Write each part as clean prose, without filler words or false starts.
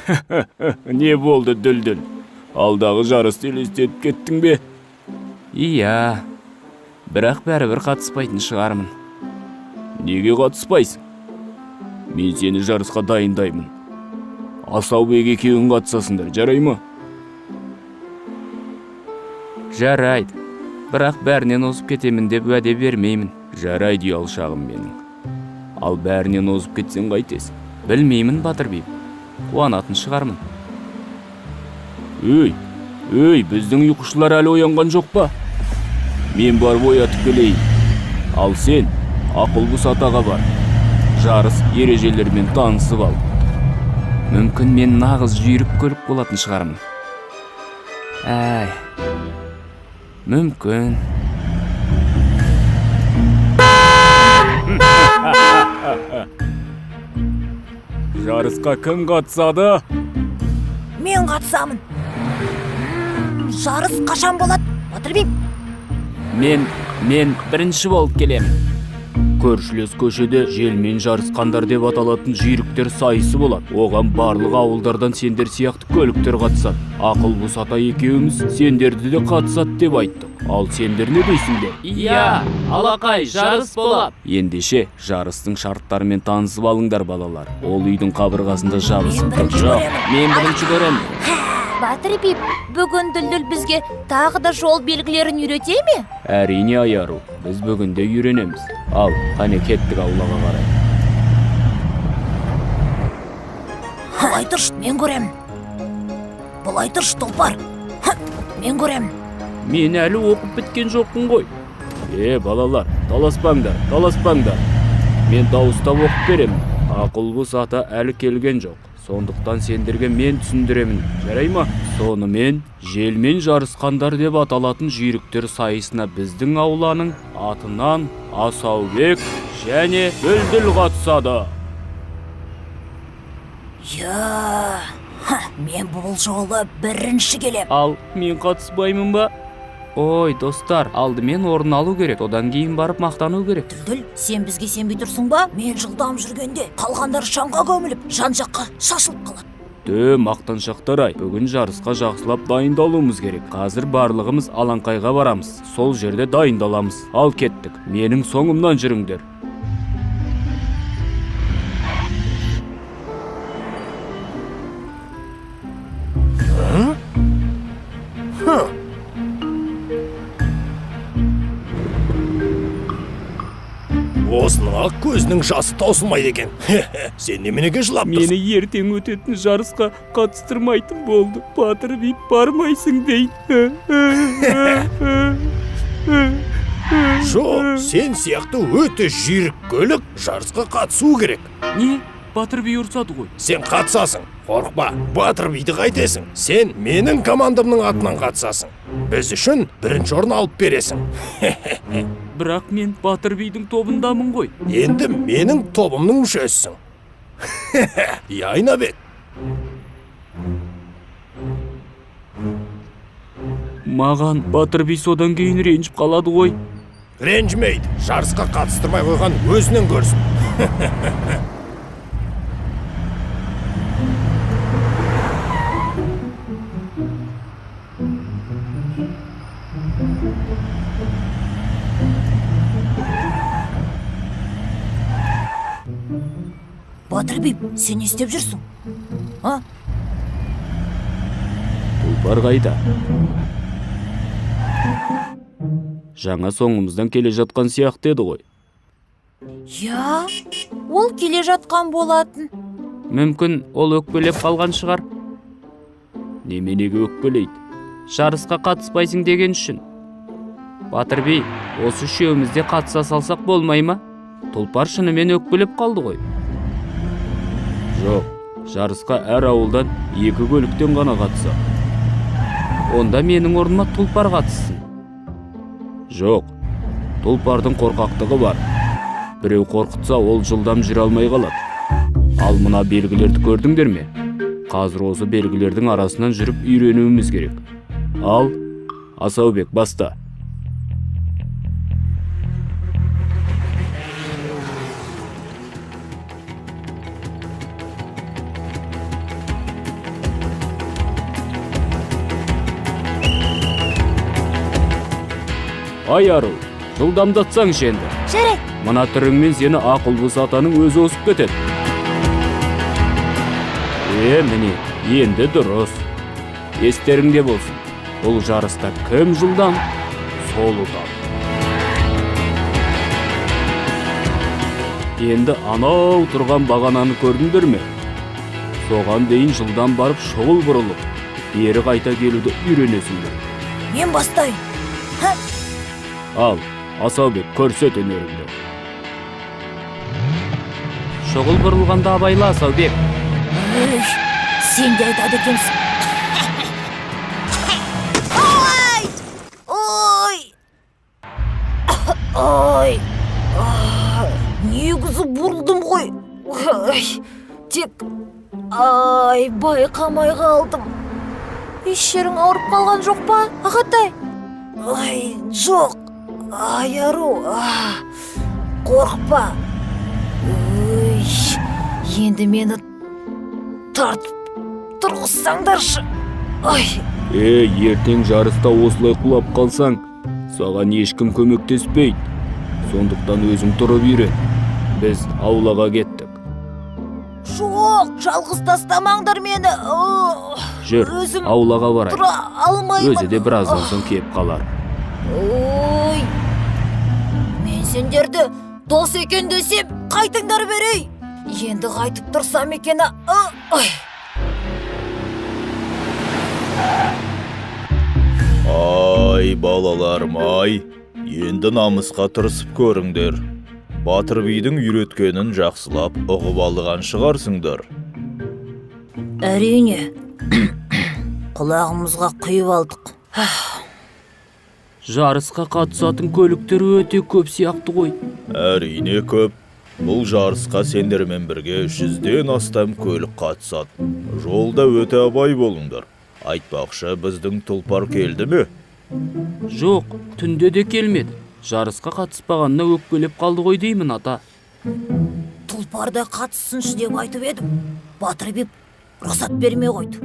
Не болды, Дүлдүл? Алдағы жарысты елестетіп кеттің бе? Иә, бірақ бәрібір қатыспайтын шығармын. Неге қатыспайсың? Мен сені жарысқа дайындаймын. Асаубек екеуің қатысасыңдар, жарай ма? Жарайды, бірақ бәрінен озып кетемін деп уәде бермеймін. Жарайды, ұялшағым менің. Ал бәрінен озып кетсең қайтесің? Білмеймін, Батыр би. Қуанатын шығармын. Өй, өй, біздің ұйқышылар әлі оянған жоқ па? Мен барып оятып келейін. Ал сен Ақылбұс атаға бар. Жарыс ережелерімен танысып ал. Мүмкін, мен нағыз жүйрік көлік болатын шығармын. Әй, мүмкін. Жарысқа кім қатысады? Мен қатысамын. Жарыс қашан болады, Батырбек? Мен бірінші болып келемін. Көршілес көшеде желмен жарысқандар деп аталатын жүйріктер сайысы болады. Оған барлық ауылдардан сендер сияқты көліктер қатысады. Ақылбұс ата екеуміз сендерді де қатысады деп айттық. Ал сендер не дейсіңдер? Иә, алақай, жарыс болады. Ендеше, жарыстың шарттарымен танысып алыңдар, балалар. Ол үйдің қабырғасында жабысып Мен тұр. бірінші Жоқ, көремін. Мен бірінші көремін. Батыр би, бүгін Дүлдүл бізге тағы да жол белгілерін үйрете ме? Әрине, Аяру, біз бүгін де үйренеміз. Ал, қане, кеттік аулаға қарай. Былай тұршы, мен көремін. Былай тұршы, Тұлпар. Мен көремін. Мен әлі оқып біткен жоқпын ғой. Е, балалар, таласпаңдар, таласпаңдар. Мен дауыстап оқып беремін. Ақылбұс ата әлі келген жоқ. Сондықтан сендерге мен түсіндіремін. Жарай ма? Сонымен, желмен жарысқандар деп аталатын жүйріктер сайысына біздің ауланың атынан Асаубек және Дүлдүл қатысады. Иә, мен бұл жолы бірінші келем. Ал мен қатыспаймын ба? Ой, достар, алдымен орын алу керек, одан кейін барып мақтану керек. Дүлдүл, сен бізге сенбей тұрсың ба? Мен жылдам жүргенде қалғандар шаңға көміліп, жан жаққа шашылып қалады. Тө, мақтаншақтар ай, бүгін жарысқа жақсылап дайындалуымыз керек. Қазір барлығымыз алаңқайға барамыз. Сол жерде дайындаламыз. Ал кеттік. Менің соңымнан жүріңдер. Осының ақ көзінің жасы таусылмайды екен. Сен неменеге жылап тұрсың? Мені ертең өтетін жарысқа қатыстырмайтын болды. Батыр би, бармайсың дейді. Жоқ, сен сияқты өте жүйрік көлік жарысқа қатысу керек. Не? Батыр би ұрсады ғой. Сен қатысасың. Қорықпа, Батыр биді қайтесің? Сен менің командамның атынан қатысасың. Біз үшін бірінші орын алып бересің. Бірақ мен Батыр бидің тобындамын ғой. Енді менің тобымның мүшесісің. Иә, Айнабек. Маған Батыр би содан кейін ренжіп қалады ғой. Ренжімейді. Жарысқа қатыстырмай қойған өзінен көрсін. Батыр би, сен не істеп жүрсің? А? Тұлпар қайда? Жаңа соңымыздан келе жатқан сияқты еді ғой. Иә, ол келе жатқан болатын. Мүмкін, ол өкпелеп қалған шығар. Неменеге өкпелейді? Жарысқа қатыспайсың деген үшін. Батыр би, осы үшеуміз де қатыса салсақ болмай ма? Тұлпар шынымен өкпелеп қалды ғой. Жоқ, жарысқа әр ауылдан екі көліктен ғана қатысады. Онда менің орныма Тұлпар қатыссын. Жоқ, Тұлпардың қорқақтығы бар. Біреу қорқытса, ол жылдам жүре алмай қалады. Ал мына белгілерді көрдіңдер ме? Қазір осы белгілердің арасынан жүріп үйренуіміз керек. Ал, Асаубек, баста. Ай ару, жылдамдатсаңшы енді. Жарайды. Мына түріңмен сені Ақылбұс атаның өзі озып кетеді. Е, міне, енді дұрыс. Естеріңде болсын. Бұл жарыста кім жылдам, сол ұтады. Енді анау тұрған бағананы көрдіңдер ме? Соған дейін жылдам барып шұғыл бұрылып, бері қайта келуді үйренесіңдер. Мен бастайын. Ал, Асаубек, көрсет өнеріңді. Шұғыл бұрылғанда абайла, Асаубек. Ой, сен де айтады екенсің. Ой! Ой! Ой! А, негізі бұрылдым ғой. Ой, тек ай, байқамай қалдым. Еш жерің ауырып қалған жоқ па, ағатай? Ай, жоқ. Ай, ару, а, қорықпа. Ой, енді мені тартып тұрғызсаңдаршы. Ай, Е, ертең жарыста осылай құлап қалсаң, саған ешкім көмектеспейді. Сондықтан өзің тұрып үйрен. Біз аулаға кеттік. жоқ, жалғыз тастамаңдар мені. О, Жүр, өзім аулаға барайық. тұра алмаймын. Өзі де біраздан соң кеп қалар. Ой, мен сендерді дос екен десем, қайтыңдар берей. Енді қайтып тұрсам екен, а? Ой. Ай, балаларым, ай, енді намысқа тырысып көріңдер. Батыр бидің үйреткенін жақсылап ұғып алған шығарсыңдар. Әрине, құлағымызға құйып алдық. Жарысқа қатысатын көліктер өте көп сияқты ғой. Әрине көп. Бұл жарысқа сендермен бірге 100-ден астам көлік қатысады. Жолда өте абай болыңдар. Айтпақшы, біздің тұлпар келді ме? Жоқ, түнде де келмеді. Жарысқа қатыспағанына өкпелеп қалды ғой деймін, ата. Тұлпар да қатыссыншы деп айтып едім. Батыр би рұқсат бермей қойды.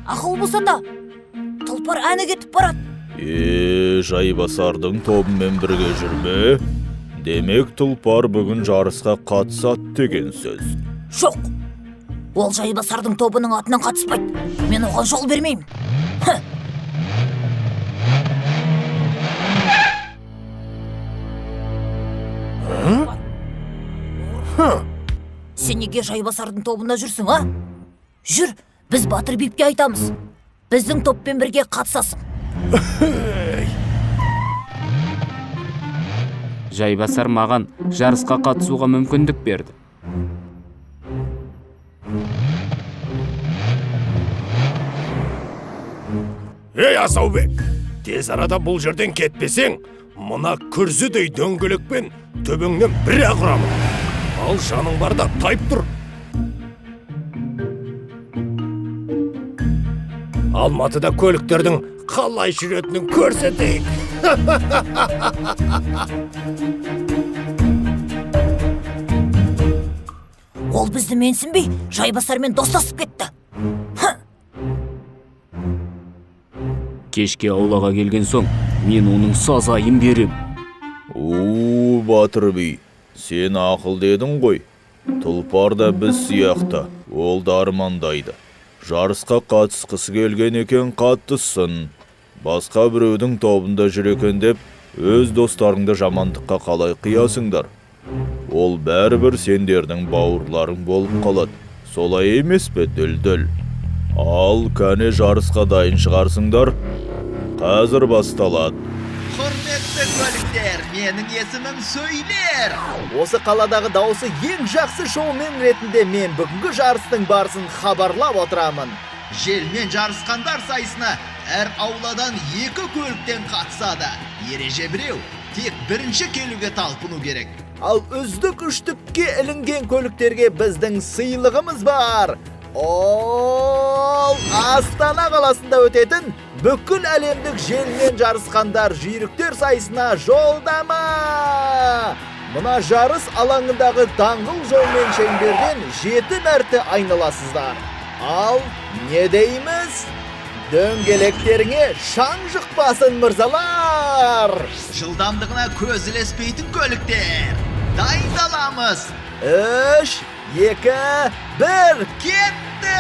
Ақылбұс ата, тұлпар әні кетіп барады. Е, жайбасардың тобымен бірге жүрме? Демек, тұлпар бүгін жарысқа қатысады деген сөз. Жоқ, ол жайбасардың тобының атынан қатыспайды. Мен оған жол бермеймін. Сен неге жайбасардың тобында жүрсің, а? Жүр, біз Батыр Бипке айтамыз. Біздің топпен бірге қатысасың. Жайбасар маған жарысқа қатысуға мүмкіндік берді. Ей, Асаубек, тез арада бұл жерден кетпесең, мына күрзідей дөңгелекпен төбеңнен бір-ақ ұрамын. Ал жаның барда тайып тұр. Алматыда көліктердің қалай жүретінін көрсетейік. Ол бізді менсінбей, жайбасармен достасып кетті. Кешке аулаға келген соң, мен оның сазайын берем. У, Батыр би, сен ақыл дедің ғой. Тұлпар да біз сияқты, ол да армандайды. Жарысқа қатысқысы келген екен қатыссын. Басқа біреудің тобында жүр екен деп, өз достарыңды жамандыққа қалай қиясыңдар? Ол бәрібір сендердің бауырларың болып қалады. Солай емес пе, Дүлдүл? Ал, кәне жарысқа дайын шығарсыңдар. Қазір басталады. Құрметті көліктер, менің есімім Сөйлер. Осы қаладағы дауысы ең жақсы шоумен ретінде мен бүгінгі жарыстың барысын хабарлап отырамын. Желмен жарысқандар сайысына әр ауладан екі көліктен қатысады. Ереже біреу, тек бірінші келуге талпыну керек. Ал үздік үштікке ілінген көліктерге біздің сыйлығымыз бар. Ол Астана қаласында өтетін бүкіл әлемдік желмен жарысқандар жүйріктер сайысына жолдама. Мына жарыс алаңындағы даңғыл жолмен шеңберден 7 мәрте айналасыздар. Ал не дейміз? Дөңгелектеріңе шаң жұқпасын, мырзалар! Жылдамдығына көз ілеспейтін көліктер. Дайындаламыз. 3, 2, 1. Кетті!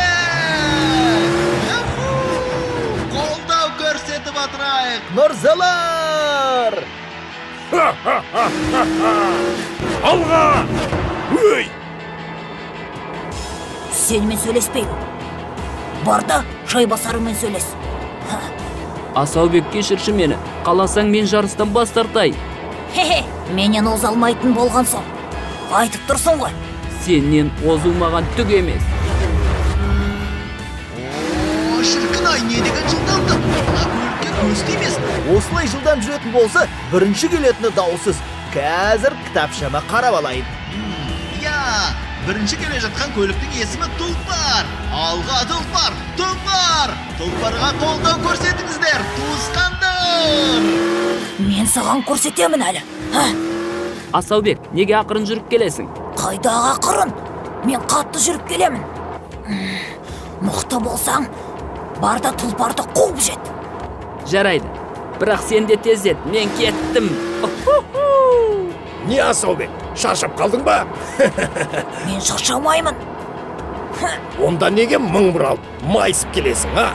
Юху! Қолдау көрсетіп отырайық. Мырзалар! Алға! Өй! Сенімен сөйлеспеймін. Бар да жайбасарыңмен сөйлес. Асаубек, кешірші мені. Қаласаң, мен жарыстан бас тартайын. Хе-хе, менен оза алмайтын болған соң айтып тұрсың ғой. Сенен озу маған түк емес. О, шіркін ай, не деген жылдамдық! Мына көлікке көз тимесін. Осылай жылдам жүретін болса, бірінші келетіні даусыз. Қазір кітапшама қарап алайын. Я, бірінші келе жатқан көліктің есімі Тұлпар. Алға, Тұлпар! Тұлпар! Тұлпарға қолдау көрсетіңіздер, туысқандар! Мен саған көрсетемін әлі. Ха, Асаубек, неге ақырын жүріп келесің? Қайдағы ақырын? Мен қатты жүріп келемін. Мықты болсаң, бар да тұлпарды қуып жет. Жарайды, бірақ сен де тездет, мен кеттім. Не, Асаубек, шаршап қалдың ба? Мен шаршамаймын. Онда неге мың бұралып, майысып келесің, а?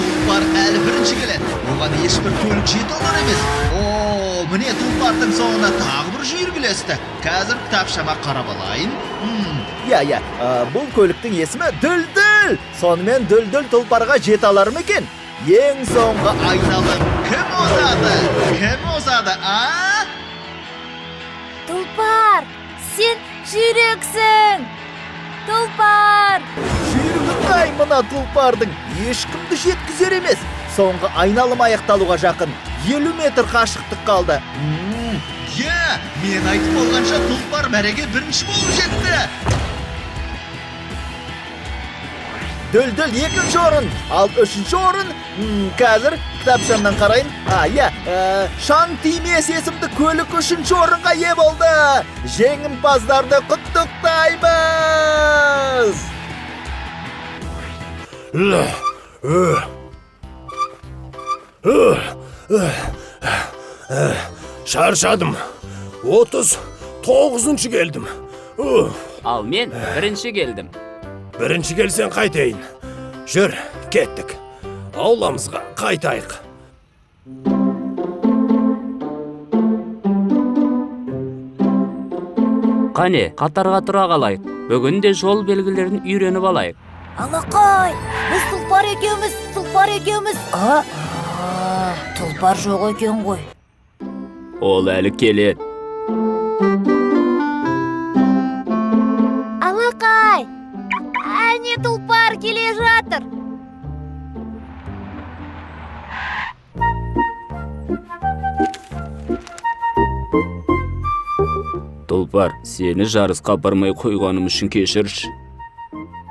Тұлпар әлі бірінші келеді. Оған ешбір көлік жете алар емес. О, міне, тұлпардың соңына тағы бір жүйрік ілесті. Қазір кітапшама қарап алайын. Иә, иә, бұл көліктің есімі Дүлдүл. Сонымен Дүлдүл тұлпарға жете алар ма екен? Ең соңғы Айналым кім озады? Кім озады, а? Тұлпар, сен жүйріксің. Тұлпар! Жүйрігін-ай мына тұлпардың, ешкімді жеткізер емес. Соңғы айналым аяқталуға жақын. 50 метр қашықтық қалды. Иә, мен айтып болғанша тұлпар мәреге бірінші болып жетті. Дүлдүл екінші орын, ал үшінші орын, қазір кітапшамнан қарайын. А, иә, Шаң тимес есімді көлік үшінші орынға ие болды. Жеңімпаздарды құттықтаймыз! Ла, э. Э, э, э, Шаршадым. 39-шы келдім. Ух. Ал мен бірінші келдім. Бірінші келсең қайтейін. Жүр, кеттік. Ауламызға қайтайық. Қане, қатарға тұра қалайық. Бүгін де жол белгілерін үйреніп алайық. Алақай, біз тұлпар екеуміз, тұлпар екеуміз. А, а, тұлпар жоқ екен ғой. Ол әлі келеді. Алақай, әне тұлпар келе жатыр. Тұлпар, сені жарысқа апармай қойғаным үшін кешірші.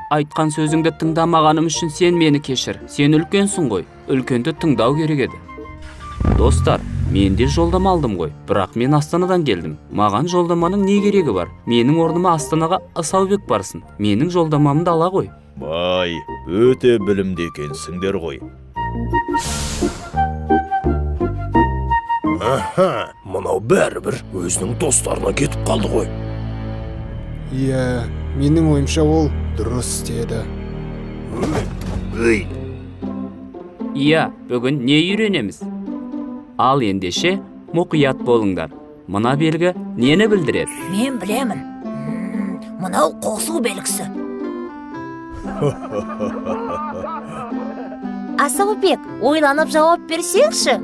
Айтқан сөзіңді тыңдамағаным үшін сен мені кешір. Сен үлкенсің ғой, үлкенді тыңдау керек еді. Достар, мен де жолдама алдым ғой, бірақ мен Астанадан келдім. Маған жолдаманың не керегі бар? Менің орныма Астанаға Асаубек барсын. Менің жолдамамды ала ғой. Бай, өте білімді екенсіңдер ғой. Аха, мынау бәрібір өзінің достарына кетіп қалды ғой. Иә, менің ойымша, ол дұрыс істеді. Өй, Иә, бүгін не үйренеміз? Ал ендеше, мұқият болыңдар. Мына белгі нені білдіреді? Мен білемін. Мынау қосу белгісі. Асаубек, ойланып жауап берсеңші.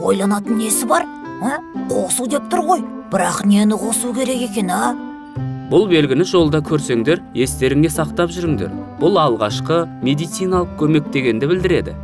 Ойланатын несі бар? А? Қосу деп тұр ғой. Бірақ нені қосу керек екен, а? Бұл белгіні жолда көрсеңдер, естеріңе сақтап жүріңдер. Бұл алғашқы медициналық көмек дегенді білдіреді.